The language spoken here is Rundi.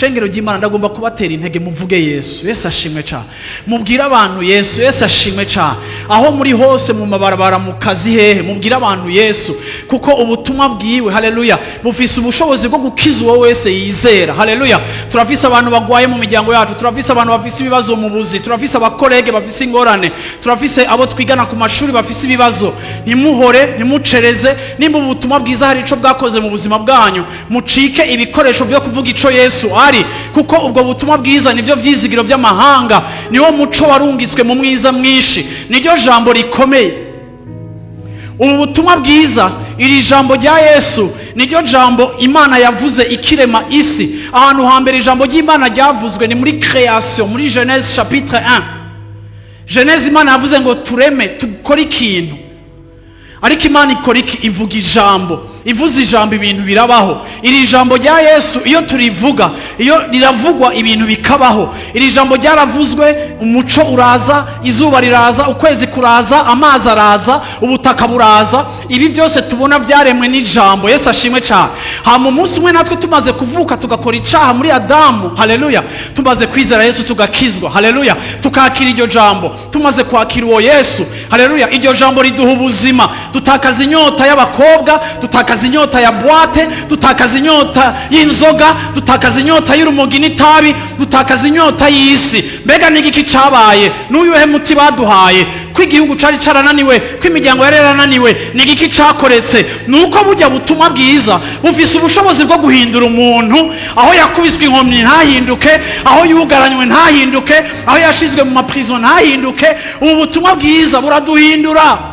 Shengero ry'Imana, ndagomba kubatera intege, muvuge Yesu. Yesu ashimwe cyane. Mubwire abantu Yesu. Yesu ashimwe cyane. Aho muri hose, mu mabarabara, mu kazi, hehe, mubwire abantu Yesu, kuko ubutumwa bwiwe, haleluya, bufise ubushobozi bwo gukiza uwo wese yizera. Haleluya. Turafise abantu bagwaye mu miryango yacu, turafise abantu bafise ibibazo mu buzi, turafise aba collègues bafise ingorane, turafise abo twigana ku mashuri bafise ibibazo. Ntimuhore, ntimucereze. Nimba ubutumwa bwiza hari ico bwakoze mu buzima bwanyu, mucike ibikoresho byo kuvuga ico Yesu ari, kuko ubwo butumwa bwiza nibyo vyizigiro by'amahanga, niwo muco warungitswe mu mwiza mwinshi, niryo jambo rikomeye. Ubu butumwa bwiza, iri jambo rya Yesu, niryo jambo Imana yavuze ikirema isi. Ahantu hambere ijambo ry'Imana ryavuzwe ni muri création, muri Genèse chapitre 1. Genèse, Imana yavuze ngo tureme, dukore ikintu. Ariko Imana ikora iki? Ivuga ijambo. Ivuze ijambo, ibintu birabaho. Iri jambo rya Yesu, iyo turivuga, iyo riravugwa, ibintu bikabaho. Iri jambo ryaravuzwe, umuco uraza, izuba riraza, ukwezi kuraza, amazi araza, ubutaka buraza. Ibi byose tubona byaremwe n'ijambo. Yesu ashimwe cyane. Hama umunsi umwe natwe tumaze kuvuka, tugakora icaha muri Adamu, haleluya, tumaze kwizera Yesu, tugakizwa, haleluya, tukakira iryo jambo, tumaze kwakira uwo Yesu, haleluya, iryo jambo riduha ubuzima. Dutakaza inyota y'abakobwa, dutakaza inyota ya boîte, dutakaza inyota y'inzoga, dutakaza inyota y'urumogi n'itabi, dutakaza inyota y'isi. Mbega n'igiki cabaye? N'uyuhe muti baduhaye ko igihugu cari carananiwe, ko imiryango yari yarananiwe? Ni igiki cakoretse? Ni uko burya butumwa bwiza bufise ubushobozi bwo guhindura umuntu. Aho yakubiswe inkomyi ntahinduke, aho yugaranywe ntahinduke, aho yashizwe mu ma prison ntahinduke. Ubu butumwa bwiza buraduhindura.